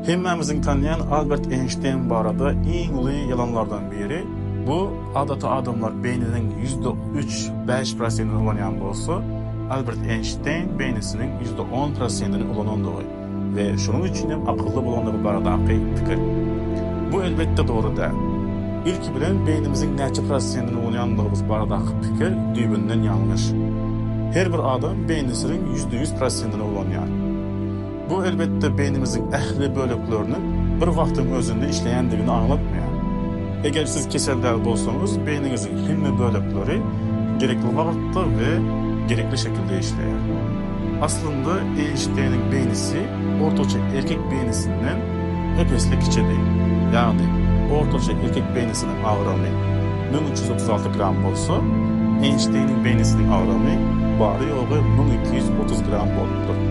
Hemmämiziň tanýan Albert Eýnşteýn barada iň uly ýalanlardan biri, bu adaty adamlar beýniniň 3%, 5 prosentini ulanýan bolsa, Albert Eýnşteýn beýnisiniň 10% prosentini ulanandygy we şonuň üçin hem akylly bolandygy baradaky pikir. Bu elbetde dogry däl. Ilki bilen beýnimiziň näçe prosentini ulanýandygymyz baradaky pikir düýbünden ýalňyş. Her bir adam beýnisiniň 100% prosentini ulanýar. Bu elbetde beýnimiziň ähli bölekleriniň bir wagtyň özünde işleýändigini aňlatmaýar. Eger siz kesel däl bolsaňyz, beýniňiziň hemme bölekleri gerekli wagtda we gerekli şekilde işleýär. Aslynda Eýnşteýniň beýnisi ortaça erkek beýnisinden ep-esli kiçidi. Ýagny ortaça erkek beýnisiniň agramy 1336 gram bolsa, Eýnşteýniň beýnisiniň agramy bary-ýogy 1230 gram bolupdyr.